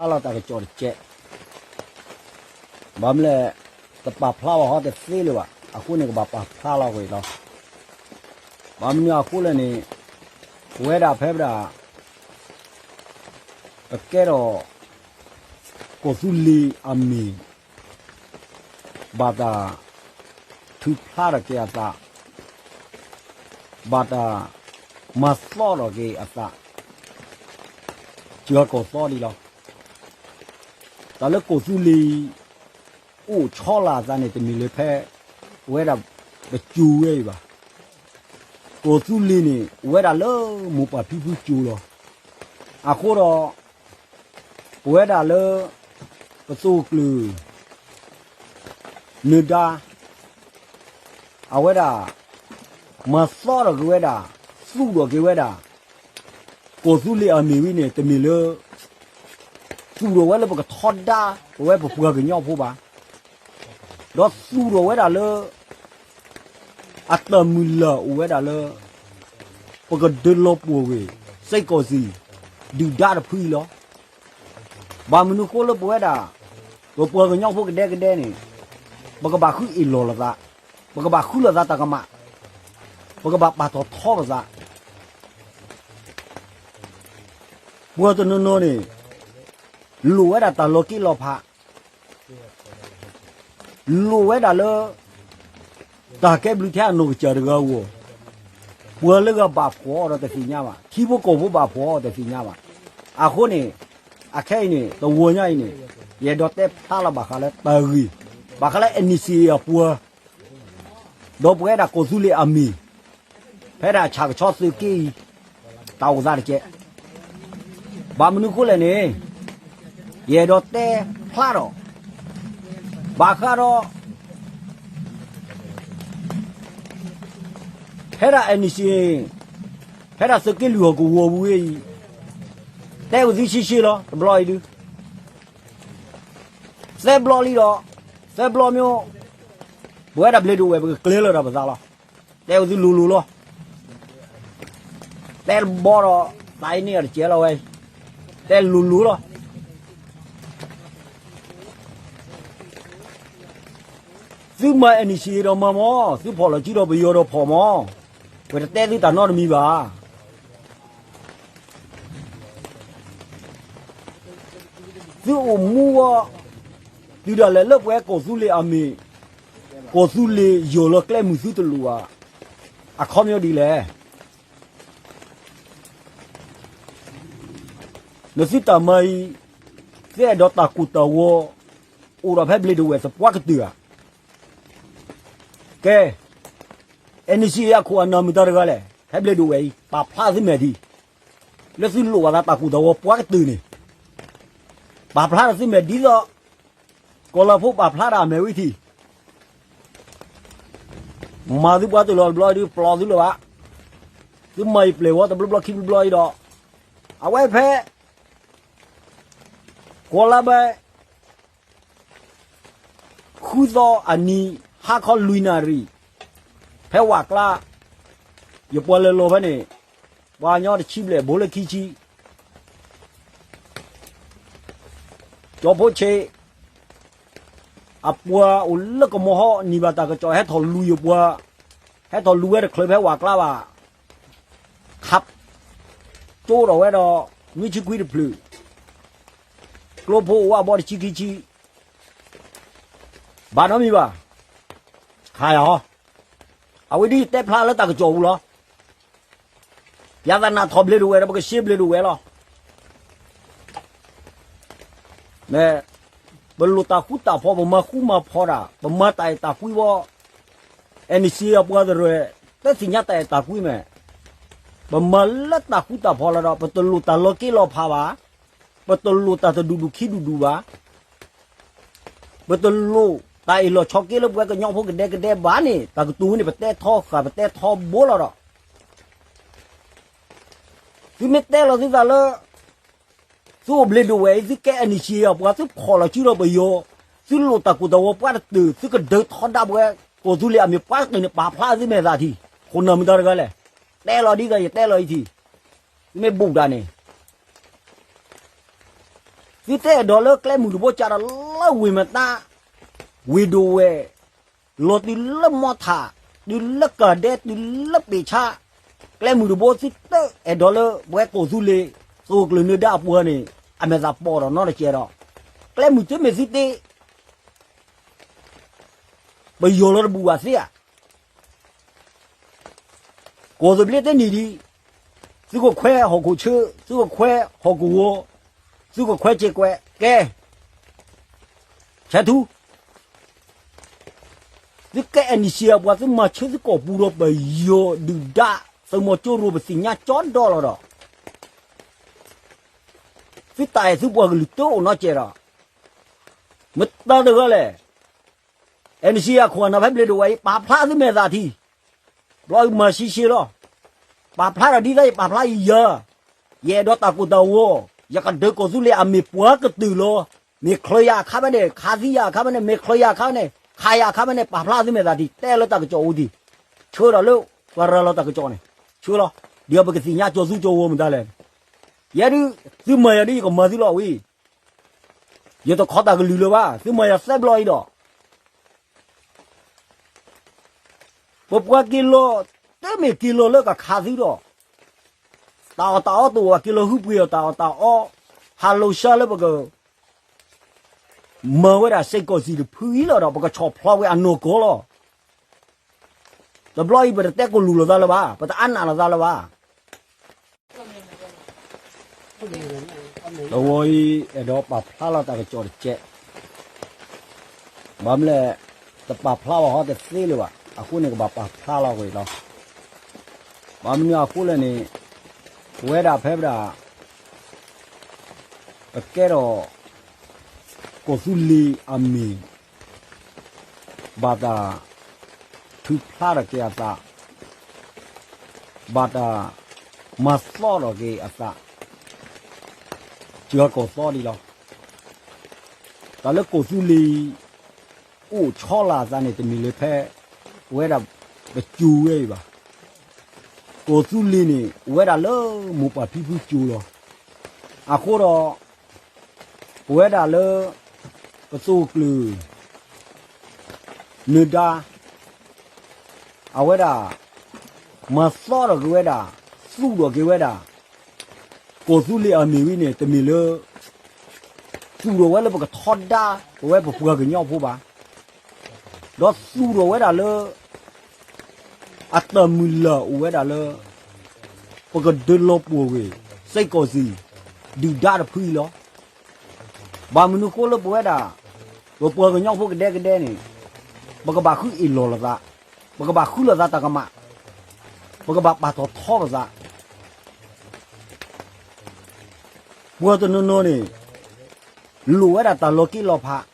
ပာ်ဖျါလီၤတၢ်ကစီၣ်တကဲး, ဘၣ်မနုၤလဲၣ်, တပာ်ဖျါဘၣ်ဟီတသ့လၢၤဘၣ်, အဃိန့ၣ် ကဘၣ်ပာ်ဖျါလီၤကွံာ်လီၤ. ဘၣ်မနုၤအဃိလဲၣ်န့ၣ်, ပဝဲဒၣ်ဖဲဒၣ် ပကဲထီၣ် ကီၢ်သူလ့ၤအမ့ၢ် ဘၣ်တၢ်ထုးဖျါထီၣ်က့ၤအသး, ဘၣ်တၢ်မၤသီထီၣ်က့ၤအသး စှၤကီၢ်သီဒံးလီၤ. တၢ်လၢကီၢ်သူလ့ၤအံၤ အိၣ်ဆီလီၤအသးန့ၣ် တမ့ၢ်လၢဖဲ ပဝဲဒၣ်ပစိၤဝဲအံၤဘၣ်. ကီၢ်သူလ့ၤန့ၣ် အိၣ်ဝဲဒၣ်လၢမိၢ်ပၢ်ဖံဖုစိၤလီၤ. အဃိဒီး ပဝဲဒၣ်လၢ ပသုးခိၣ်ကျၢၢ် နၢၤဒါ အဝဲဒၣ် မၤသီထီၣ်က့ၤဝဲဒၣ်, သူၣ်ထီၣ်က့ၤဝဲဒၣ် ကီၢ်သူလ့ၤအမ့ၢ်ဝံၤန့ၣ် တမ့ၢ်လၢ သူၣ်ထီၣ်ဝဲလၢပကထီဒါ ပဝဲပပှၤကညီဖိဘၣ်. ဒီးသူၣ်ထီၣ်ဝဲဒၣ်လၢ အတၢ်မုၢ်လၢ်အိၣ်ဝဲဒၣ်လၢ ပကဒုးလီၤပှီၢ်ကွံာ် စ့ၢ်ကီးစံး ဒုၣ်ဒါတဖုအံၤလီၤ. ဘၣ်မနုၤဃိလၢပဝဲဒၣ် ပပှၤကညီဖိကဒဲကဒဲန့ၣ် ပကဘၣ်ဃုအ့ၣ်လိာ်လိာ်သး, ပကဘၣ်ဃုလိာ်သးတၢ်ကမၣ်, ပကဘၣ်ပာ်ထီၣ်ထီလိာ်သး. ပှၤတနီၤနီၤန့ၣ် လိၣ်ဝဲဒၣ်တၢ်လီၤက့လီၤဖး, လိၣ်ဝဲဒၣ်လၢ တၢ်ကဲဘျုးထဲအနီၢ်ကစၢ်တဂၤအဂီၢ်, ပှၤလၢဂၤဘၣ်ဖှီၣ်အီၤဒီးတသ့ၣ်ညါဘၣ်, ထံဖိကီၢ်ဖိဘၣ်ဖှီၣ်အီၤတသ့ၣ်ညါဘၣ်. အဃိန့ၣ် အခဲအံၤန့ၣ် တဝီညါအံၤန့ၣ် ယအဲၣ်ဒိးတဲဖျါလီၤဘၣ်ဃးလၢတၢ်ဂ့ၢ်, ဘၣ်ဃးလၢ NCA အပှၤ ဒီးပဝဲဒၣ်ကီၢ်သူလ့ၤအမံၤ ဖဲဒၣ်ဆၣ်ကဆီသုးက့အံၤ တၢ်အိၣ်သးတကဲး. ဘၣ်မနုၤဃိလဲၣ်န့ၣ် ယအဲၣ်ဒိးတဲဖျါထီၣ် ဘၣ်ဃးဒီး ဖဲဒၣ် NCA ဖဲဒၣ်သုးက့လွံၢ်ဟီၣ်ကဝီၤပူၤဝဲအံၤ တဲဝဲသုရှဲရှဲလီၤ တဘျီအံၤဒုး သၢဘျီလံဒီး သၢဘျီမ့ၢ် ပဝဲဒၣ်ဘျ့းဒိၣ်ဝဲၢ် ပကကျဲၤလီၤတၢ်ပသးလီၤ. တဲဝဲသုလိၤလိၤလီၤ. တဲတဘီဒီး သးအံၤန့ၢ်အီၤတကဲးလီၤဝဲ, တဲလိၤလိၤလီၤ. သုမၤ NCA ဒီးမၤမၢ်, သုဖီၣ်လီၤစုဒီးပယီၤဒီးဖီၣ်မၢ်, ပတတဲသုတၢ်နီတမံၤဘၣ်. သုအိၣ်မူဝဲ တုၤဒၣ်လဲာ်လၢပဝဲကီၢ်သူလ့ၤအမ့ၢ်, ကီၢ်သူလ့ၤယီၢ်လီၤကျဲမုၢ်သုတလိၣ်ဘၣ်, အခီပညီဒ်လဲၣ်. နသုတၢ်မၤအံၤ သုအဲၣ်ဒိးတၢ်ကိၢ်တၢ်ဂီၤ အိၣ်ဒီးဖဲဘျ့းဒိၣ်ဝဲၢ်သပှၢ်ကတၢၢ်ဧါ. ကဲ, NCA အခိၣ်အနၢ်မုၢ်တၢ်တဂၤလဲၣ်, ဖဲဘျ့းဒိၣ်ဝဲၢ်အံၤ ပာ်ဖျါသုမဲာ်ထံ, လၢသုလိၣ်ဘၣ်သးတၢ်ကိၢ်တၢ်ဂီၤပှၢ်ကတၢၢ်န့ၣ်, ပာ်ဖျါဒီးသုမဲာ်ဒ်သိး ကီၢ်လၤဖိပာ်ဖျါဒၣ်အမဲာ်ဝံၤထံး မၤသုပှၤတလီၢ်တဘျီဒုး ပျီသုလၢၤဘၣ်. သုမၤယပျဲၢ်ဝဲတဘျီဘျီခံဘျီဘျီအံၤဒီး အဝဲဖဲ ကီၢ်လါဘဲ ဃုသီအနံၤ ဟါခီလွံၢ်နၣ်ရံၣ် ဖဲဝၣ်ကျါ ယပှၤလဲၤလီၤဖဲန့ၣ် ပှၤကညီတဆံဘျဲၣ် ဘိလၢခံဆံ ကၠီဖိဆ့း အပှၤအိၣ်လၢကမီၤဟီ နံၤဘၣ်တၢ်ကစီၣ် ဟဲထီၣ်လူၤယပှၤ, ဟဲထီၣ်လူၤဝဲတချုးဖဲဝၣ်ကျါဘၣ်, ခးကၠိဒီးဝဲဒီး မ့ၢ်ဆံခွံတဖျၢၣ်, ကျိဖိအိၣ်ဝဲအဘီတဆံခံဆံ, ဘၣ်နီတမံၤဘၣ်, ခးယၤဟီ, အဝဲဒ်ယတဲဖျါလၢတၢ်ကစီၣ်ပူၤလီၤ. ပှၤသးနၢ်ထီၣ်ဘျ့းဒိၣ်ဝဲဒီး ပကရှဲဘျ့းဒိၣ်ဝဲလီၤ. မ့ၢ် ပလိၣ်တၢ်ဃူတၢ်ဖိး ပမၤဃူမၤဖိးတၢ် ပမၤတၢ်အဲၣ်တၢ်ကွံဘၣ်, NCA အပှၤတရၢၢ် တသ့ၣ်ညါတၢ်အဲၣ်တၢ်ကွံမ့ၢ်, ပမၤလၢတၢ်ဃူတၢ်ဖိးလီၤဒီး ပတလိၣ်တၢ်လီၤက့လီၤဖးဘၣ်, ပတလိၣ်တၢ်တဒူၣ်ဒူၣ်ခံဒူၣ်ဒူၣ်ဘၣ် ပတလိၣ်တၢ်အ့ၣ်လိာ်ဆိးက့လၢပဝဲကညီဖိကဒဲကဒဲဘၣ်န့ၣ် တၢ်ကတိၤဝဲန့ၣ် ပတဲထီဃာ် ပတဲထီဘိလီၤဒီး သုမ့ၢ်တဲလီၤသုသးလၢ သုအိၣ်ဘျ့းဒိၣ်ဝဲအံၤ သုကဲ NCA အပှၤ သုဖီၣ်လီၤစုဒီးပယီၤ, သုလိၣ်တၢ်ကိၢ်တၢ်ဂီၤပှၤတတုာ် သုကဒုးထီဒါပဝဲ ကီၢ်သူလ့ၤအမံၤပှၤတတုာ်န့ၣ် ပာ်ဖျါသုမဲာ်သးထံ, ခိၣ်နၢ်မုၢ်တၢ်တဂၤလဲၣ်, တဲလီၤဒ်သိးယတဲလီၤအံၤထံ, သုမ့ၢ်ဘူးဒၣ်န့ၣ် သုတအဲၣ်ဒိးလၢကျဲမုၢ်တဘိကးဒီးလၢဝ့ၢ်မတါ, ဝ့ၢ်ဒိၣ်ဝဲၢ်, လီၤတုၤလၢမီထး, တုၤလၢကၢ်ဒဲ, တုၤလၢပ့ၤဆါ, ကျဲမုၢ်တဘိသုတအဲၣ်ဒိးလၢပဝဲကိးသူလ့ၤ, သုးကလုာ်နၢၤဒါအပှၤန့ၣ်, အမဲာ်သးပိာ်ဒီးနီတကဲးဒီး, ကျဲမုၢ်တမ့ၢ်သုတ့ ပယီၤလီၤတဘူၣ်ဘၣ်သ့ဧါ. ကီၢ်သဘျ့တနံၣ်ဒံး, သုကခွဲးဟီၣ်ခိၣ်ဆၢ, သုကခွဲးဟီၣ်ကဝီၤ, သုကခွဲးစ့ၢ်ကီး, ကဲ, ဆဲးထူ, သုကဲ NCA အပှၤ သုမၤဆၢသုကီၢ်ပူၤဒီးပယီၤဒုၣ်ဒါ, သုးမီၤကၠိရိၤပသ့ၣ်ညါကၠီဒီလီၤဒီး, သုတၢ်အဲၣ်သုပှၤကလုာ်တအိၣ်နီတကဲးဒီး, မတၤတဂၤလဲၣ် NCA အခိၣ်အနၢ်ဖဲဘျ့းဒိၣ်ဝဲအံၤ ပာ်ဖျါသုမဲာ်သၣ်ထံ, ဘျီအံၤမၤဆံးဆံးလီၤ. ပာ်ဖျါဒီးဒ်သိးယပာ်ဖျါအံၤယၤ, ယအဲၣ်ဒိးတၢ်ကိၢ်တၢ်ဂီၤ, ယကဒၢးကီၢ်သူလ့ၤအမ့ၢ်ပှၤကတၢၢ်လီၤ. မ့ၢ်ချၢယၤအခါဖဲန့ၣ် ခးသံယၤအခါဖဲန့ၣ်, မ့ၢ်ချၢယၤအခါဖဲန့ၣ် ခးယၤအခါဖဲန့ၣ်, ပာ်ဖျါသုမဲာ်သၣ်ထံ, တဲလၢတၢ်ကစီၣ်အိၣ်ဒံး, ဆှၢဒီးလၢပှၤရၤလီၤတၢ်ကစီၣ်န့ၣ်, ဆှၢလီၤ. ဒီးပကသ့ၣ်ညါကၠီၤသူကၠီၤဂီၤမတၤလဲၣ်. ယဲဒုး, သုမၤယၤဒ်ယကမၤသုလီၤဝံၤ ယတခီတၢ်ကလုၢ်လၢၤဘၣ်, သုမၤယၤသၢဘျီအံၤဒီး, ပပှၤက့ၤလီၤ, တမ့ၢ်က့ၤလီၤလၢကခးသုဒီး, တၢ်အီၣ်တၢ်အီတအိၣ်ဘၣ်, က့ၤလီၤဟုပှ့ၤအီၤတၢ်အီၣ်တၢ်အီ, ဟးလိာ်ဆှါလၢပက မၤဝဲဒၣ်စ့ၢ်ကီးစံၣ်တဖုအံၤလီၤဒီး ပကဆီၣ်ဖျီဝဲအနီၢ်ကီၢ်လီၤ. တဘျီအံၤပတတဲကိၢ်လူၤလိာ်သးလၢၤဘၣ်, ပတအါနးလိာ်သးလၢၤဘၣ်. တဝီအံၤ အဲၣ်ဒိးပာ်ဖျါလီၤတၢ်ကစီၣ်တကဲး, ဘၣ်မနုၤလဲၣ်, တပာ်ဖျါဘၣ်ဟီတသ့လၢၤဘၣ်, အဃိန့ၣ် ကဘၣ်ပာ်ဖျါလီၤဝဲလီၤ. ဘၣ်မနုၤအဃိလဲၣ်န့ၣ်, ပဝဲဒၣ်ဖဲဒၣ် ပကဲထီၣ် ကီၢ်သူလ့ၤအမ့ၢ် ဘၣ်တၢ်ထုးဖျါထီၣ်က့ၤအသး, ဘၣ်တၢ်မၤသီထီၣ်က့ၤအသး, စှၤကီၢ်သီဒံးလီၤ. တၢ်လၢကီၢ်သူလ့ၤ အိၣ်ဆီလီၤအသးန့ၣ် တမ့ၢ်လၢဖဲ ပဝဲဒၣ်ပစိၤဝဲအံၤဘၣ်. ကီၢ်သူလ့ၤန့ၣ် အိၣ်ဝဲဒၣ်လၢမိၢ်ပၢ်ဖံဖုစိၤလီၤ. အဃိဒီး ပဝဲဒၣ်လၢ ပသုးကလုာ် နၢၤဒါ အဝဲဒၣ် မၤသီထီၣ်က့ၤဝဲဒၣ်, သူၣ်ထီၣ်က့ၤဝဲဒၣ် ကီၢ်သူလ့ၤအမ့ၢ်ဝံၤန့ၣ် တမ့ၢ်လၢ သူၣ်ထီၣ်ဝဲလၢပကထီဒါ ပဝဲပပှၤကညီဖိဘၣ်. ဒီးသူၣ်ထီၣ်ဝဲဒၣ်လၢ အတၢ်မုၢ်လၢ်အိၣ်ဝဲဒၣ်လၢ ပကဒုးလီၤပှီၢ်ဝဲ စ့ၢ်ကီးစံၣ် ဒုၣ်ဒါတဖုအံၤလီၤ. ဘၣ်မနုၤဃိလၢပဝဲဒၣ် ပပှၤကညီဖိကဒဲကဒဲန့ၣ် ပကဘၣ်ဃုအ့ၣ်လိာ်လိာ်သး, ပကဘၣ်ဃုလိာ်သးတၢ်ကမၣ်, ပကဘၣ်ပာ်ထီၣ်ထီပသး. ပှၤတနီၤနီၤန့ၣ် လိၣ်ဝဲဒၣ်တၢ်လီၤက့လီၤဖး,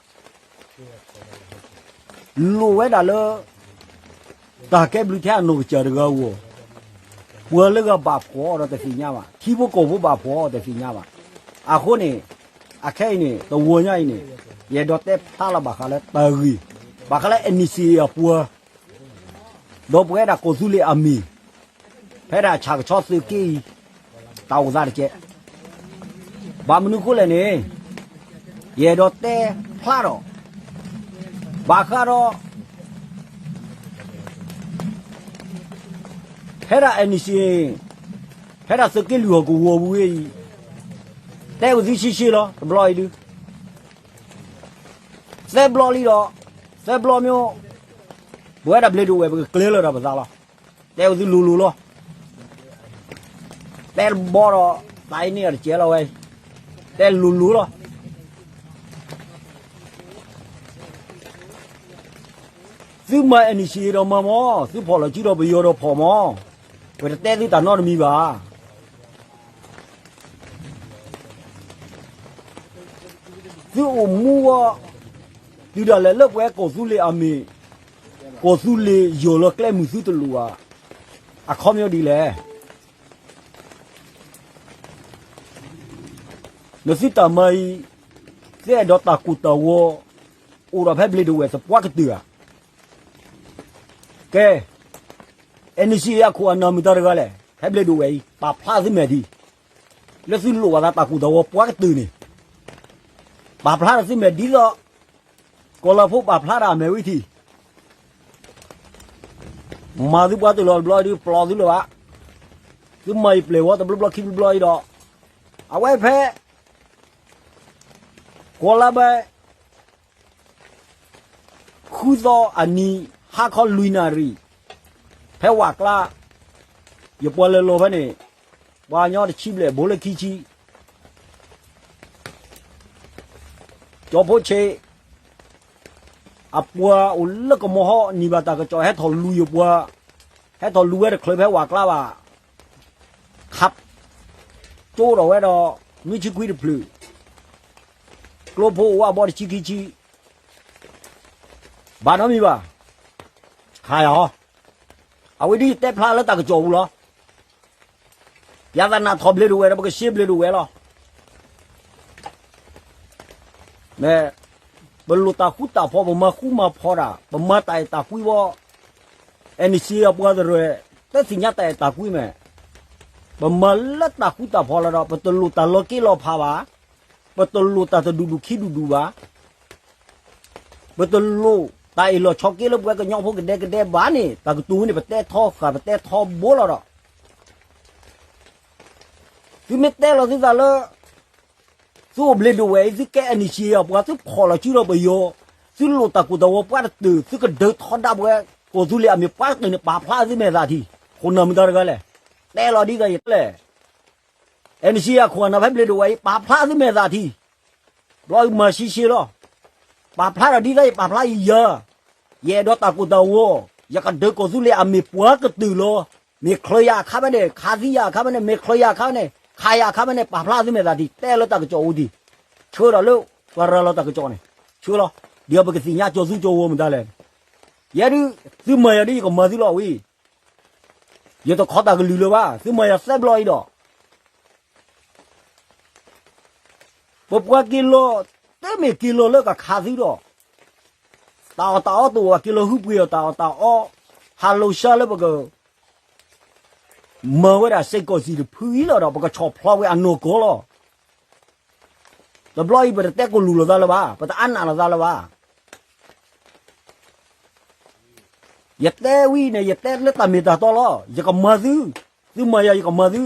လိၣ်ဝဲဒၣ်လၢ တၢ်ကဲဘျုးထဲအနီၢ်ကစၢ်တဂၤအဂီၢ်, ပှၤလၢဂၤဘၣ်ဖှီၣ်အီၤဒီးတသ့ၣ်ညါဘၣ်, ထံဖိကီၢ်ဖိဘၣ်ဖှီၣ်အီၤတသ့ၣ်ညါဘၣ်. အဃိန့ၣ် အခဲအံၤန့ၣ် တဝီညါအံၤန့ၣ် ယအဲၣ်ဒိးတဲဖျါလီၤဘၣ်ဃးလၢတၢ်ဂ့ၢ်, ဘၣ်ဃးလၢ NCA အပှၤ ဒီးပဝဲဒၣ်ကီၢ်သူလ့ၤအမံၤ ဖဲဒၣ်ဆၣ်ကဆီသုးက့အံၤ တၢ်အိၣ်သးတကဲး. ဘၣ်မနုၤအဃိလဲၣ်န့ၣ် ယအဲၣ်ဒိးတဲဖျါဒီး ဘၣ်ဃးဒီး ဖဲဒၣ် NCA ဖဲဒၣ်သုးက့လွံၢ်ဟီၣ်ကဝီၤပူၤဝဲအံၤ တဲဝဲသုရှဲရှဲလီၤ တဘျီအံၤဒုး သၢဘျီလံဒီး သၢဘျီမ့ၢ် ပဝဲဒၣ်ဘျ့းဒိၣ်ဝဲၢ် ပကကျဲၤလီၤဒီးပသးလီၤ. တဲဝဲသုလိၤလိၤလီၤ. တဲတဘီဒီး သးအံၤန့ၢ်အီၤတကဲးလီၤဝဲ, တဲလိၤလိၤလီၤ. သုမၤ NCA ဒီးမၤမၢ်, သုဖီၣ်လီၤစုဒီးပယီၤဒီးဖီၣ်မၢ်, ပတတဲသုတၢ်နီတမံၤဘၣ်. သုအိၣ်မူဝဲ တုၤဒၣ်လဲာ်လၢပဝဲကီၢ်သူလ့ၤအမ့ၢ် ကီၢ်သူလ့ၤယီၢ်လီၤကျဲမုၢ်သုတလိၣ်ဧါ, အခီပညီဒ်လဲၣ်. နသုတၢ်မၤအံၤ သုအဲၣ်ဒိးတၢ်ကိၢ်တၢ်ဂီၤ အိၣ်ဒီးဖဲဘျ့းဒိၣ်ဝဲၢ်သပှၢ်ကတၢၢ်ဧါ. ကဲ NCA အခိၣ်အနၢ်မုၢ်တၢ်တဂၤလဲၣ် ဖဲဘျ့းဒိၣ်ဝဲၢ်အံၤ ပာ်ဖျါသုမဲာ်ထံ လၢသုလိၣ်ဘၣ်သးတၢ်ကိၢ်တၢ်ဂီၤပှၤကတၢၢ်န့ၣ် ပာ်ဖျါထီၣ်သုမဲာ်ဒ်သိး ကီၢ်လၢၢ်ဖိပာ်ဖျါတၢ်မဲာ်ဝံၤထံး, မၤသုပှၤတ့ၢ်လီၤတဘျီဒုး ပျီသုလၢၤဘၣ်, သုမၤယပျဲၢ်ဝဲတဘျီဘျီခံဘျီဘျီအံၤဒီး, အဝဲဖဲ ကီၢ်လၢၢ်ဘဲ ဃုသီအနံၤ ဟါခီလွံၢ်နၣ်ရံၣ်, ဖဲဝၤကျါ, ယပှၤလဲၤလီၤဖဲန့ၣ်, ပှၤကညီတဆံဘျဲၣ် ဘိလၢခံဆံ, ကၠီဖိဆ့း, အပှၤအိၣ်လၢကမီၤဟီ နံၤဘၣ်တၢ်ကစီၣ် ဟဲထီၣ်လူၤယပှၤ, ဟဲထီၣ်လူၤဝဲတချုးဖဲဝၤကျါဘၣ်, ခးကၠိထီၣ်ဝဲဒီး နွံဆံခွံတဖျၢၣ်, ကျိဖိအိၣ်ဝဲအဘီတဆံခံဆံ, ဘၣ်နီတမံၤဘၣ်, ခးယၤဟီ, အဝဲဒ်ယတဲဖျါလၢတၢ်ကစီၣ်ပူၤလီၤ. ပျၢ်သနာ်ထီၣ်ဘျ့ဒိၣ်ဝဲၢ်ဒီး ပကရှဲဘျ့ဒိၣ်ဝဲၢ်လီၤ. မ့ၢ် ပလိၣ်တၢ်ဃူတၢ်ဖိး ပမၤဃူမၤဖိးတၢ် ပမၤတၢ်အဲၣ်တၢ်ကွံဘီ, အဲၣ်နံၣ်စံးအပှၤတရၢၣ် တသ့ၣ်ညါတၢ်အဲၣ်တၢ်ကွံမ့ၢ်, ပမၤလၢတၢ်ဃူတၢ်ဖိးလီၤဒီး ပတလိၣ်တၢ်လီၤက့လီၤဖးဘၣ်, ပတလိၣ်တၢ်တဒူၣ်ဒူၣ်ခံဒူၣ်ဒူၣ်ဘၣ်. ပတလိၣ်တၢ်အ့ၣ်လိာ်ဆိးက့လၢပဝဲကညီဖိကဒဲကဒဲဘၣ်န့ၣ် တၢ်ကတိၤဝဲန့ၣ် ပတဲထီဃာ် ပတဲထီဘိလီၤဒီး, သုမ့ၢ်တဲလီၤသုသးလၢ သုအိၣ်ဘျ့ဒိၣ်ဝဲၢ်အံၤ သုကဲအဲၣ်နံၣ်စံးအပှၤ သုဖီၣ်လီၤစုဒီးပယီၤ, သုလိၣ်တၢ်ကိၢ်တၢ်ဂီၤပှၤကတၢၢ် သုကဒုးထီဒါပဝဲ ကီၢ်သူလ့ၤအမံၤပှၤကတၢၢ်န့ၣ် ပာ်ဖျါသုမဲာ်သးထံ, ခိၣ်နၢ်မတၤတဂၤလဲၣ်, တဲလီၤဒ်သိးယတဲလဲၣ်, အဲၣ်နံၣ်စံးအခိၣ်အနၢ်ဖဲဘျ့ဒိၣ်ဝဲၢ်အံၤ ပာ်ဖျါသုမဲာ်သးထံ, ဘျီအံၤမၤရှဲရှဲလီၤ, ပာ်ဖျါထီၣ်ဒ်သိးယပာ်ဖျါယယၤ, ယအဲၣ်ဒိးတၢ်ကိၢ်တၢ်ဂီၤ, ယကဒုးကီၢ်သူလ့ၤအမံၤပှၤကတၢၢ်လီၤ. မ့ၢ်ချၢယၤအခါဖဲန့ၣ် ခးသံယၤအခါဖဲန့ၣ် မ့ၢ်ချၢယၤအခါဖဲန့ၣ် ခးယၤအခါဖဲန့ၣ် ပာ်ဖျါသုမဲာ်သးထံ တဲလၢတၢ်ကစီၣ်အူထံ, ဆှၢဒီးလၢပှၤရၤလီၤတၢ်ကစီၣ်န့ၣ်, ဆှၢလီၤ, ဒ်အံၤပကသ့ၣ်ညါကၠီၤသူကၠီၤဝီၤမတၤလဲၣ်, ယဲဒုး, သုမၤယၤဒ်ယကမၤသုလီၤဝံၤ, ယတခီတၢ်ကလုၢ်လၢၤဘၣ် သုမၤယၤသၢဘျီအံၤဒီး ပပှၤက့ၤလီၤ, တမ့ၢ်က့ၤလီၤလၢကခးသုဒီး, တၢ်အီၣ်တၢ်အီတအိၣ်ဘၣ် က့ၤလီၤဟုပှ့ၤအီၣ်တၢ်အီၣ်တၢ်အီ, ဟးလိာ်ဆှါလၢပက မၤဝဲဒၣ်စ့ၢ်ကီးစံၣ်တဖုအံၤလီၤဒီး ပကဆီၣ်ဖျီဝဲအနီၢ်ကီၢ်လီၤ. တဘျီအံၤပတတဲကိၢ်လူၤလိာ်သးလၢၤဘၣ်, ပတအါနာ်လိာ်သးလၢၤဘၣ်. ယတဲဝံၤန့ၣ် ယတဲလၢတၢ်မ့ၢ်တၢ်တီလီၤ. ယကမၤသု, သုမၤယၤယကမၤသု,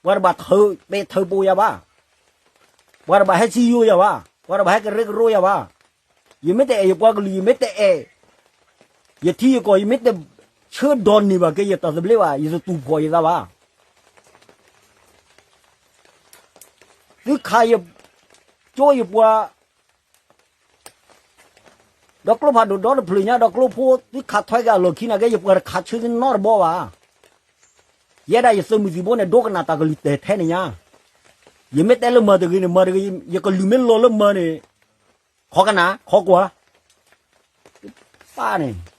ပှၤတဘၣ်ထၢပဲာ်ထၢပိာ်ယၤဘၣ်, ပှၤတဘၣ်ဟဲစံယိယၤဘၣ်, ပှၤတဘၣ်ဟဲကရၢကရိယၤဘၣ်. ယမ့ၢ်တအဲၣ်ယပှၤကလုာ် ယမ့ၢ်တအဲၣ် ယထံယကီၢ် ယမ့ၢ်တဆၢဒိးန့ၢ်ဘၣ်က့ၤယတၢ်သဘျ့ဘၣ် ယတတူၢ်ဖှီၣ်ယသးဘၣ်. သုခးယ ကၠိယပှၤ ဒီးကျိဖးဒိၣ်ဒီတဖျၢၣ်ညါ ဒီးကျိဖိ သုခးထွဲက့ၤအလီၢ်ခံနာ်က့ ယပှၤတခးဆၢသုနီတဘီဘၣ်. ယဲဒၣ်ယသုးမုၢ်သံၣ်ဘိန့ၣ် ဒိကနၣ်တၢ်ကလုၢ်တဲာ်ထဲန့ၣ်ညါ, ယမ့ၢ်တဲလၢမၤတဂ့ၤန့ၣ် မၤတဂ့ၤ, ယကလုၢ်မ့ၢ်လီၤလၢမၤန့ၣ် ခီကနၣ် ခီကွၢ် သုပၢ်န့ၣ်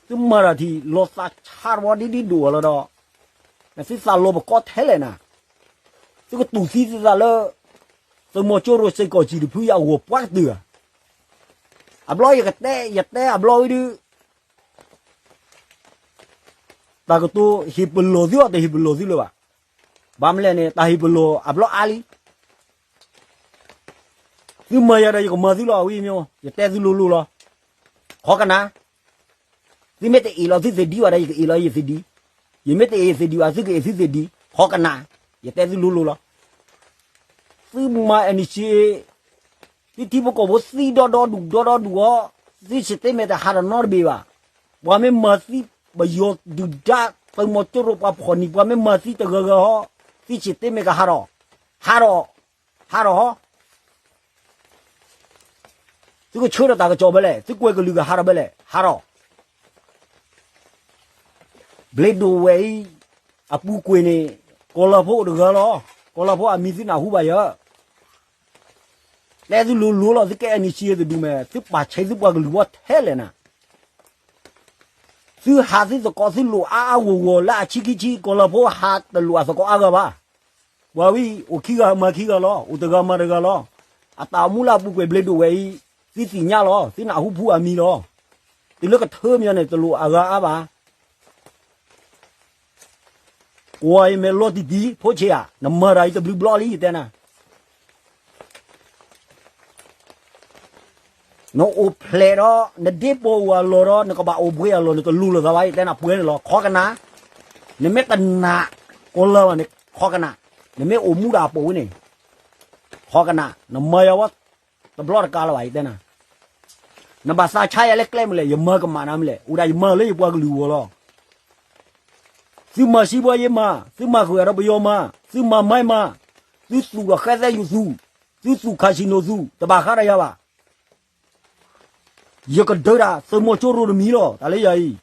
သုမၤတၢ်ထံၣ်လီၤသးဆါတဝီဒ်ဒ်ဒိၣ်အလီၤဒီး, သုသးလီၤပကီထဲလဲၣ်နၤ, သုကတူၢ်သံသုသးလၢ သုးမီၤကၠိရိၤစ့ၢ်ကီးစံၣ်တဖုယအဂီၢ်ပှၤကတၢၢ်ဧါ. အဘျီယကတဲ ယတဲအဘျီဝံၤဒုး တၢ်ကတိၤဟ့ၣ်ပလီၢ်သုအီၤ တဟ့ၣ်ပလီၢ်သုလၢၤဘၣ်. ဘၣ်မနုၤလဲၣ်န့ၣ် တၢ်ဟ့ၣ်ပလီၢ်အဘျီအါလံ. သုမၤယၤဒီးယကမၤသုလီၤ အဝံၤမ့ၢ် ယတဲသုလိၤလိၤလီၤ. ခီကနၣ်, သုမ့ၢ်တအ့ၣ်လီၤသုသ့ၣ်ဒံဘၣ်ဒီး ယကအ့ၣ်လီၤယသ့ၣ်ဒံ, ယမ့ၢ်တအ့ၣ်ယသ့ၣ်ဒံဘၣ် သုကအ့ၣ်သုသ့ၣ်ဒံ, ခီကနၣ်, ယတဲသုလိၤလိၤလီၤ. သုမၤ NCA သုထံဖိကီၢ်ဖိသံဒီဒီဒူၣ်ဒီဒီဒူၣ်အီၤ, သု statement တဟးထီၣ်နီတဘ့ၣ်ဘၣ်. ပှၤမ့ၢ်မၤသံ ပယီၤဒုၣ်ဒါ သုးမီၤကၠိရိၤပှၤဖီၣ်နံၤ ပှၤမ့ၢ်မၤသံတဂၤဂၤဟီ, သု statement ကဟးထီၣ်, ဟးထီၣ်, ဟးထီၣ်ဟီ. သုကဆၢထၢၣ်တၢ်ကစီၣ်ဖဲလဲၣ်, သုကွဲၤကလုၢ်ကဟးထီၣ်ဖဲလဲၣ်, ဟးထီၣ်. ဘျ့ဒိၣ်ဝဲၢ်အံၤ အပူၤကွံာ်န့ၣ် ကီၢ်လၢၢ်ဖိအိၣ်တဂၤလီၤ. ကီၢ်လၢၢ်ဖိအမံၤသုနၢ်ဟူဘၣ်ယၤ တဲသုလိၤလိၤလီၤ သုကဲ NCA တဒူၣ်မဲာ် သုပာ်ဆဲးသုပှၤကလုာ်ဝီထဲလဲၣ်နၤ. သုဟးသုသကိးသုလိာ်အါအါဂီၢ်ဂီၢ်လၢအဆံခံဆံ ကီၢ်လၢၢ်ဖိဟးတလိာ်အသကိးအါဂၤဘၣ်. ပှၤဝံၤအိၣ်ခံဂၤမၤခံဂၤလီၤ, အိၣ်တဂၤမၤတဂၤလီၤ. အတၢ်အိၣ်မူလၢအပူၤကွံာ်ဘျ့ဒိၣ်ဝဲၢ်အံၤ သုသ့ၣ်ညါလီၤ, သုနၢ်ဟူဖုအမံၤလီၤ. တုၤလၢကထၢမညီန့ၣ် တလိၣ်အဂၤအါဘၣ်. ကွၢ်အံၤမဲာ်လီၤတံၢ်တံၢ် ဖိဆ့းဧါ, နမၤတၢ်အံၤတဘျုးဘျီလံ ယတဲနၤ. နအိၣ်ဖျဲးဒီး နဒ့ပိာ်အိၣ်အလီၢ်ဒီး နကဘၣ်အိၣ်ဘှံးအလီၢ် နတလူလၢၤသးဘၣ် ယတဲနၤပှဲၤန့ၣ်လီၤ ခီကနၣ်. နမ့ၢ်တနာ်ကိးလၢၤဘၣ်န့ၣ် ခီကနၣ်. နမ့ၢ်အိၣ်မူဒၣ်ပိာ်ဝဲန့ၣ် ခီကနၣ် နမၤယၤဝဲ တဘျီတကးလၢၤဘၣ် ယတဲနၤ. နဘၣ်သးဆါယၤလၢကျဲမနုၤလဲၣ် ယမၤကမၣ်နၤမနုၤလဲၣ် အိၣ်ဒၣ်ယမၤလၢယပှၤကလုာ်အဂီၢ်လီၤ. သုမၤစံးဘီယ့မၤ, သုမၤဃုာ်ဒီးပယီၤမၤ, သုမၤမါမၤ, သုသူၣ်ဒီးဃဲသဲယိာ်သူၣ်, သုသူၣ်ခးစံၣ်နိာ်သူၣ် တဘၣ်ဃးဒီးယၤဘၣ်. ယကဒၢတၢ်သုးမီၤကၠိရိၤတမံၤလီၤ တၢ်လၢယၤအံၤ.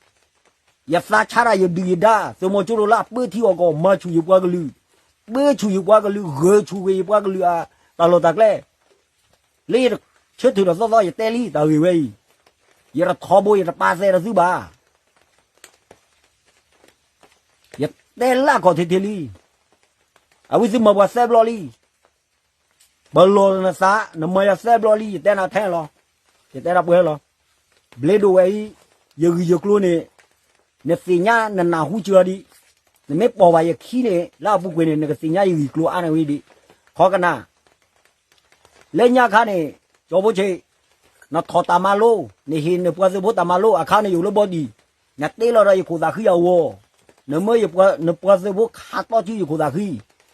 ယသးဆါတၢ်ယဒုၣ်ယဒါ သုးမီၤကၠိရိၤလၢအပၢထံအီၣ်ကီၢ် မၤဆူၣ်ယပှၤကလုာ်, ပၢဆူၣ်ယပှၤကလုာ် ဂဲၤဆူၣ်ဝဲယပှၤကလုာ်အတၢ်လီၢ်တၢ်ကျဲ, လၢယဆၢထၢၣ်ဒီးသီသီ ယတဲလံ တၢ်ဂ့ၢ်ဝဲအံၤ, ယတထီဘိ ယတပာ်သဲးဒီးသုဘၣ်. ယတဲလၢအခီၣ်ထံးထံးလံ, အဝဲသုမၤပှၤသၢဘျီလံ, ပလီၢ်နသး နမၤယၤသၢဘျီလံ ယတဲနၤထဲလီၤ, ယတဲနၤပှဲၤလီၤ. ဘျ့ဒိၣ်ဝဲအံၤ, ယဂံၢ်ယကျိၤန့ၣ်, နသ့ၣ်ညါနနၢ်ဟူစှၤဒံး, နမ့ၢ်ပိာ်ဘၣ်ယခံန့ၣ် လၢအပူၤကွံာ်န့ၣ် နကသ့ၣ်ညါယဂံၢ်ကျိၤအါန့ၢ်ဝဲဒံး, ခီကနၣ် လၢညါခါန့ၣ် ကၠီဖိဆ့း, နထီၣ်တၢ်မၤလိ, နဟ့ၣ်နပှၤသုးဖိတၢ်မၤလိအခါန့ၣ် ယအိၣ်လၢဘီဒံၣ်, နတ့လီၤဒီးယခိၣ်သးဃံအဂီၢ်, နမၢယပှၤ, နပှၤသုးဖိခးတီကၠူယခိၣ်သးဃံ,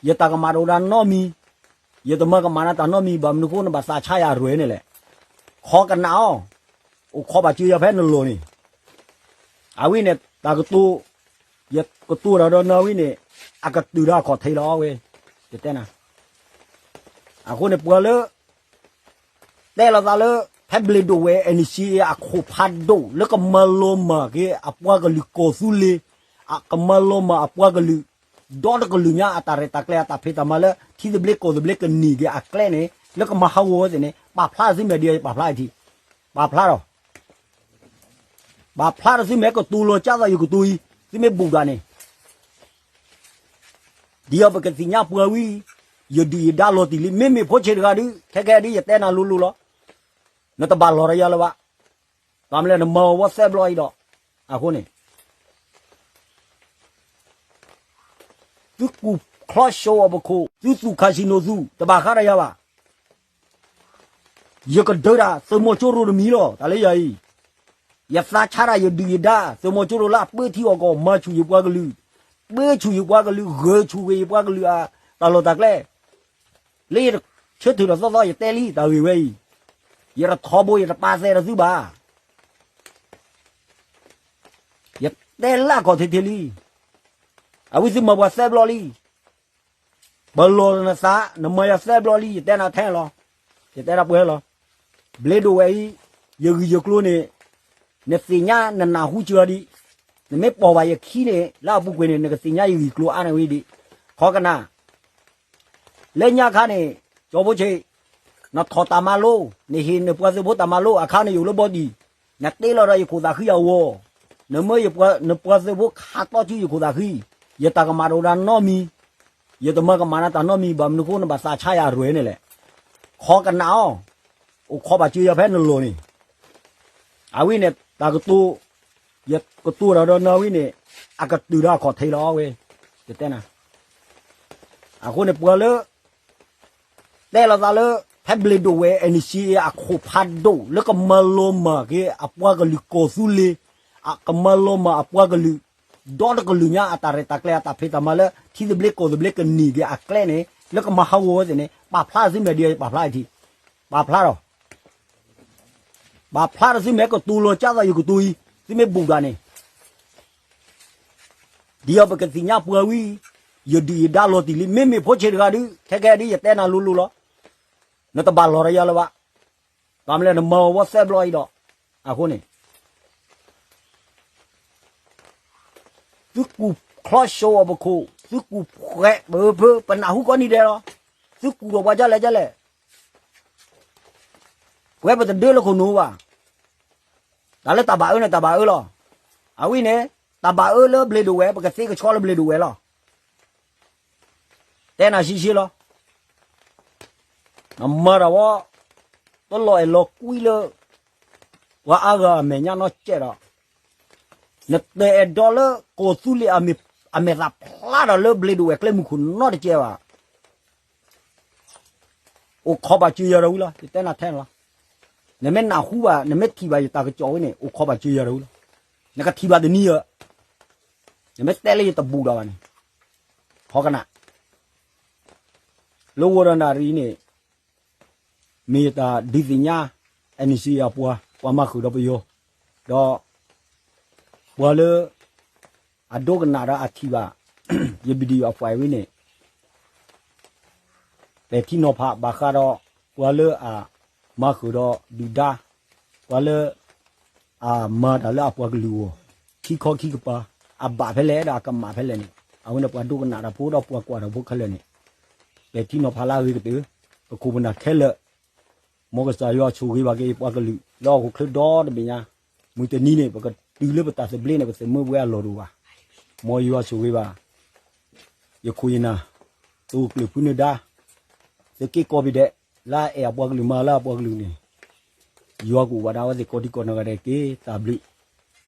ယတၢ်ကမၣ်တအိၣ်ဒၣ်နီတမံၤ, ယတမၤကမၣ်နၤတၢ်နီတမံၤ ဘၣ်မနုၤဃိနဘၣ်သးဆါယၤရဲၣ်န့ၣ်လဲၣ်. ခီကနၣ်အီၤ, အိၣ်ခိးဘၣ်စၢၤယၤဖဲနလီၢ်န့ၣ်, အဝဲန့ၣ် တၢ်ကတိၤ, ယကတိၤတၢ်ဒီးနၤဝဲန့ၣ်, အကတုၤဒီးအခီၣ်ထံးလီၤဝဲ, ယတဲနၤ အဃိန့ၣ်ပှၤလၢ တဲလိာ်သးလၢ ဖဲဘျ့ဒိၣ်ဝဲ NCA အခိၣ်ဖးဒိၣ် လၢကမၤလီၤမၢ်က့ၤအပှၤကလုာ်ကီၢ်သူလ့ၤ, ကမၤလီၤမၢ်အပှၤကလုာ်, ဒီတကလုာ်ညါအတၢ်ရဲၣ်တၢ်ကျဲၤအတၢ်ဖံးတၢ်မၤလၢ ထံသဘျ့ကီၢ်သဘျ့ကန့ၢ်က့ၤအကျဲန့ၣ် လၢကမၤဟးဂီၤဝဲသ့ၣ်န့ၣ် ပာ်ဖျါသုမဲာ်ဒံး ယပာ်ဖျါအံၤထံး, ပာ်ဖျါဒီး ပာ်ဖျါဒီးသုမ့ၢ်ကတိၤလီၤကၢ်သီယကတိၤအံၤ သုမ့ၢ်ဘူးဒၣ်န့ၣ် ဒ်အံၤပကသ့ၣ်ညါပှၤဝံၤ, ယဒုၣ်ယဒါလီၤတံၢ်လံ, မ့မ့ၢ်ဖိဆ့းတဂၤဒုး ခဲကဲဒုး ယတဲနၤလိၤလိၤလီၤ, နတဘၣ်လီၤဒီးယၤလၢၤဘၣ်, ဘၣ်မနုၤလဲၣ် နမၤအီၤဝဲသၢဘျီအံၤဒီး, အဃိန့ၣ် သုကူၣ်ချီၡိအီၤပခိၣ်, သုသူၣ်ခးစံၣ်နိာ်သူၣ် တဘၣ်ဃးဒီးယၤဘၣ်. ယကဒၢတၢ်သုးမီၤကၠိရိၤတမံၤလီၤ တၢ်လၢယၤအံၤ, ယသးဆါတၢ်ယဒုၣ်ယဒါ သုးမီၤကၠိရိၤလၢအပၢထံအီၣ်ကီၢ် မၤဆူၣ်ယပှၤကလုာ်, ပၢဆူၣ်ယပှၤကလုာ် ဂဲၤဆူၣ်ဝဲယပှၤကလုာ်အတၢ်လီၢ်တၢ်ကျဲ, လၢယဆၢထၢၣ်ဒီးသီသီ ယတဲလံ တၢ်ဂ့ၢ်ဝဲအံၤ, ယတထီဘိ ယတပာ်သဲးဒီးသုဘၣ် ယတဲလၢအခီၣ်ထံးထံးလံ, အဝဲသုမၤပှၤသၢဘျီလံ, ပလီၢ်နသး နမၤယၤသၢဘျီလံ ယတဲနၤထဲလီၤ, ယတဲနၤပှဲၤလီၤ, ဘျ့ဒိၣ်ဝဲအံၤ, ယဂံၢ်ယကျိၤန့ၣ်, နသ့ၣ်ညါနနၢ်ဟူစှၤဒံး, နမ့ၢ်ပိာ်ဘၣ်ယခံန့ၣ် လၢအပူၤကွံာ်န့ၣ် နကသ့ၣ်ညါယဂံၢ်ကျိၤအါန့ၢ်ဝဲဒံး, ခီကနၣ် လၢညါခါန့ၣ်, ကၠီဖိဆ့း, နထီၣ်တၢ်မၤလိ, နဟ့ၣ်နပှၤသုးဖိတၢ်မၤလိအခါန့ၣ် ယအိၣ်လၢဘီဒံၣ်, နတ့လီၤဒီးယခိၣ်သးဃံအဂီၢ်, နမၢယပှၤနပှၤသုးဖိခးတီကၠူယခိၣ်သးဃံ, ယတၢ်ကမၣ်တအိၣ်ဒၣ်နီတမံၤ, ယတမၤကမၣ်နၤတၢ်နီတမံၤ ဘၣ်မနုၤဃိနဘၣ်သးဆါယၤရဲၣ်န့ၣ်လဲၣ်, ခီကနၣ်အီၤ, အိၣ်ခိးဘၣ်စၢၤယၤဖဲနလီၢ်န့ၣ်, အဝဲန့ၣ် တၢ်ကတိၤ ယကတိၤတၢ်ဒီးနၤဝဲန့ၣ်, အကတုၤဒီးအခီၣ်ထံးလီၤဝဲ, ယတဲနၤ, အဃိန့ၣ် ပှၤလၢ တဲလိာ်သးလၢ ဖဲဘျ့ဒိၣ်ဝဲ NCA အခိၣ်ဖးဒိၣ် လၢကမၤလီၤမၢ်က့ၤအပှၤကလုာ်ကီၢ်သူလ့ၤ, ကမၤလီၤမၢ်အပှၤကလုာ်, ဒီတကလုာ်ညါအတၢ်ရဲၣ်တၢ်ကျဲၤအတၢ်ဖံးတၢ်မၤလၢ ထံသဘျ့ကီၢ်သဘျ့ကန့ၢ်က့ၤအကျဲန့ၣ် လၢကမၤဟးဂီၤဝဲသ့ၣ်န့ၣ် ပာ်ဖျါသုမဲာ်ဒံး ယပာ်ဖျါအံၤထံး, ပာ်ဖျါဒီး ပာ်ဖျါဒီးသုမ့ၢ်ကတိၤလီၤကၢ်သီယကတိၤအံၤ သုမ့ၢ်ဘူးဒၣ်န့ၣ်, ဒ်အံၤပကသ့ၣ်ညါပှၤဝံၤ, ယဒုၣ်ယဒါလီၤတံၢ်လံ မ့မ့ၢ်ဖိဆ့းတဂၤဒုး ခဲကဲဒုး ယတဲနၤလိၤလိၤလီၤ, နတဘၣ်လီၤဒီးယၤလၢၤဘၣ်, ဘၣ်မနုၤလဲၣ် နမၤအီၤဝဲသၢဘျီအံၤဒီး, အဃိန့ၣ် သုကူၣ်ချီၡိအီၤပခိၣ်, သုကူၣ်ဖှဲးပဖၢ ပနၢ်ဟူကိးနံၤဒဲးလီၤ, သုကူၣ်ဒီးပှၤဒ်လဲၣ်ဒ်လဲၣ်, ပဝဲပတဒၢလၢခိၣ်နူာ်ဘၣ်, တၢ်လၢတၢ်ဘၣ်အၢန့ၣ် တၢ်ဘၣ်အၢလီၤ, အဝဲန့ၣ် တၢ်ဘၣ်အၢလၢဘျ့ဒိၣ်ဝဲ ပကသ့ကဆှီလၢဘျ့ဒိၣ်ဝဲလီၤ. တဲနၤရှဲရှဲလီၤ. နမၤတၢ်ဝဲ, တလီၤအဲၣ်လီၤကွံလၢ ပှၤအါဂၤအမဲာ်ညါနီတစဲးဒီး, နတအဲၣ်ဒိးလၢကီၢ်သူလ့ၤအမဲာ်သၣ်ဖျါဒီးလၢဘျ့ဒိၣ်ဝဲၢ်ကျဲမုၢ်ခိၣ်နီတစဲးဘၣ်. အိၣ်ခိးဘၣ်စၢၤယၤဒီးဝံၤလီၤ, ယတဲနၤထဲန့ၣ်လီၤ. နမ့ၢ်နၢ်ဟူဘၣ် နမ့ၢ်ထံၣ်ဘၣ်ယတၢ်ကစီၣ်ဝဲန့ၣ် အိၣ်ခိးဘၣ်စၢၤယၤတဝဲလီၤ. နကထံၣ်ဘၣ်တနံၤဧၢ, နမ့ၢ်တဲလၢယတဘူၣ်ဒီးဘၣ်န့ၣ်, ဟီကနၣ်, လၢဝီၤဒီးနၣ်ရံၣ်န့ၣ် မ့ၢ်ယတၢ်ဒုးသ့ၣ်ညါ NCA အပှၤ, ပှၤမၤဃုာ်ဒီးပယီၤ, ဒီး ပှၤလၢ အဒိကနၣ်ဒီးအထံၣ်ဘၣ် ယ video အ file ဝဲန့ၣ် ပဲာ်ထံနီၤဖးဘၣ်ဃးဒီး ပှၤလၢအမၤဃုာ်ဒီးဒုၣ်ဒါ, ပှၤလၢ အမၤတၢ်လၢအပှၤကလုာ်အဂီၢ်, ခံခီခံကပၤ, အဘၣ်ဖဲလဲၣ်ဒီးအကမၣ်ဖဲလဲၣ်န့ၣ်, အဝဲန့ၣ်ပှၤဒိကနၣ်တၢ်ဖိဒီးပှၤကွၢ်တၢ်ဖိခဲလၢာ်န့ၣ်, ပဲာ်ထံနီၤဖးလၢအဂ့ၤကတၢၢ်, ပခိၣ်ပနၢ်ခဲလၢာ် မ်ကစၢ်ယွၤဆိၣ်ဂ့ၤဘၣ်က့ၤပှၤကလုာ်လၢဟီၣ်ခိၣ်ချၢဒီတဘ့ၣ်ညါ, မုၢ်တနံၤန့ၣ် ပကတုၤလၢပတၢ်သဘျ့န့ၣ် ပသုးမုၢ်ဝဲအလီၢ်တအိၣ်ဘၣ်. မ်ယွၤဆိၣ်ဂ့ၤဘၣ် ယခိၣ်ယနၢ်, သုးကျၢၢ်ဖုနၢၤဒါ, သုးက့ကိးဘ့ၣ်ဒဲး, လၢအအဲၣ်အပှၤကလုာ်မၤလၢအပှၤကလုာ်န့ၣ်, ယွၤကအိၣ်ဘၣ်ဒီးအဝဲသ့ၣ်ကိးဒံကိးနီၢ်ဂၤဒဲးက့ၤ တၢ်ဘျုး